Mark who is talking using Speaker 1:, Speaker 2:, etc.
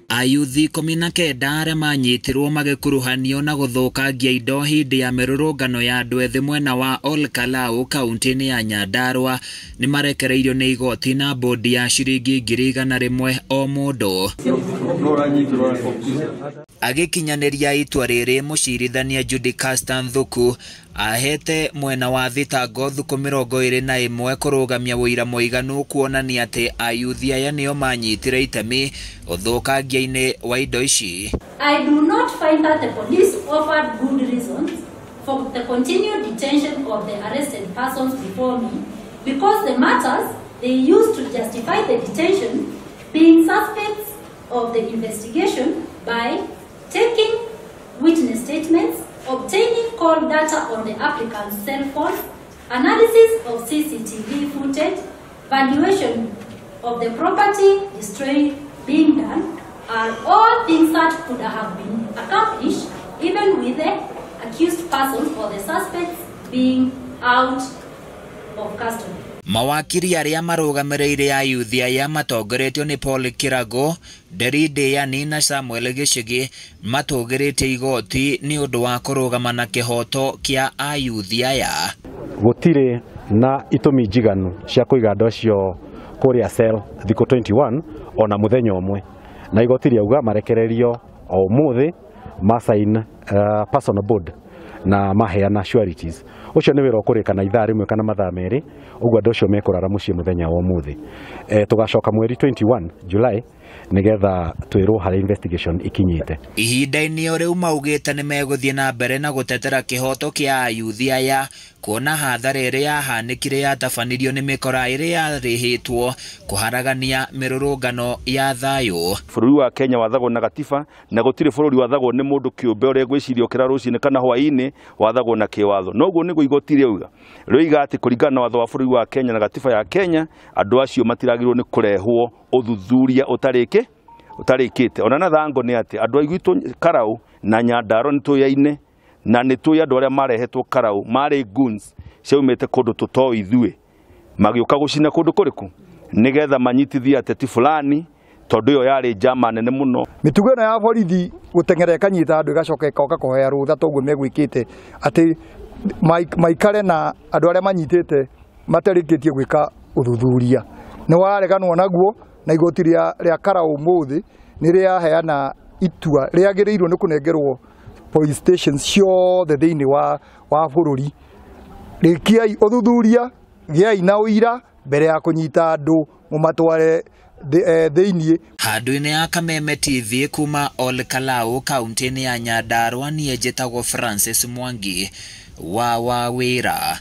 Speaker 1: Ayuthi 19 arĩa manyitirwo magĩkuruhanio na gũthũkangia indo hĩndĩ ya mĩrũrũngano ya andũ ethĩ mwena wa Ol Kalou kaunti-inĩ ya Nyandarua nĩmarekereirio nĩ igoti na bodi ya ciringi 100,000 o mũndũ. Agĩkinyanĩria itua rĩrĩ, mũcirithania Judy Caster Nthuku ahete mwena wa thitango thukũ 21 kũrũgamia ũira mũiganu kuonania atĩ ayuthi aya nĩo manyitire itemi ũthũkangia-inĩ wa indo ici.
Speaker 2: I do not find that the police offered good reasons for the continued detention of the arrested persons before me because the matters they used to justify the detention being suspects of the investigation by taking witness statements, obtaining call data on the applicant's cell phones, analysis of CCTV footage, valuation of the property destroyed being done, are all things that could have been accomplished even with the accused persons or the suspects being out of custody.
Speaker 1: Mawakiri arĩa marũgamĩrĩire ayuthi aya matongoretio nĩ Paul Kirago, Nderi Ndĩani na Samuel Gĩchigi matũgĩrĩtie igoti nĩ ũndũ wa kũrũgama na kĩhoto kĩa ayuthi aya.
Speaker 3: Gũtirĩ na itũmi njiganu cia kũiga andũ acio kũrĩa cell thikũ 21 ona mũthenya ũmwe, na igoti rĩauga marekererio o ũmũthĩ ma sign personal board na maheana sureties. Ũcio nĩ wĩra ũkũrĩka na ithaa rĩmwe kana mathaa merĩ, ũguo andũ acio mekũrara mũciĩ mũthenya wa ũmũthĩ. Tũgacoka mweri 21 July nĩgetha twĩrwo harĩa investigation ikinyĩte.
Speaker 1: Ihinda-inĩ o rĩu maugĩte nĩ megũthiĩ na mbere na gũtetera kĩhoto kĩa ayuthi aya kuona hathara ĩrĩa yahanĩkire yatabanirio nĩ mĩkora ĩrĩa yarĩhĩtwo kũharagania mĩrũrũngano ya thayũ.
Speaker 4: Bũrũri wa Kenya wathagwo na gatiba na gũtirĩ bũrũri wathagwo nĩ mũndũ kĩũmbe ũrĩa ngwĩciria ũkĩra rũcinĩ kana hwaĩ-inĩ, wathagwo na kĩwatho. Noguo nĩguo igoti rĩauga, rĩoiga atĩ kũringana na watho wa bũrũri wa Kenya na gatiba ya Kenya, andũ acio matiragĩrĩirwo nĩ kũrehwo ũthuthuria ũtarĩkĩte. Ona na thango nĩ atĩ andũ a gwitũ Karau na Nyandarua nĩ tũyaine na nĩ tũĩ andũ arĩa marehetwo Karau marĩ goons ciaumĩte kũndũ tũtoĩ ithuĩ, magĩũka gũcina kũndũ kũrĩkũ nĩgetha manyitithie ateti fulani, tondũ ĩyo yarĩ njama nene mũno.
Speaker 5: Mĩtugo ĩno ya borithi gũteng'era ĩkanyita andũ ĩgacoka ĩkoka kũhoya rũtha toguo megwĩkĩte atĩ maikare na andũ arĩa manyitĩte matarĩkĩtie gwĩka ũthuthuria nĩ wareganwo naguo, na igoti rĩa Karau ũmũthĩ nĩ rĩaheana itua rĩagĩrĩirwo nĩ kũnengerwo police stations ciothe thĩinĩ wa bũrũri. Rĩkiai ũthuthuria, gĩai na ũira mbere ya kũnyita andũ mũmatware thĩinĩ.
Speaker 1: Handũ-inĩ ya Kameme TV kuma Ol Kalou kaunti-inĩ ya Nyandarua, niĩ njĩtagwo Francis Mwangi wa Wawĩra.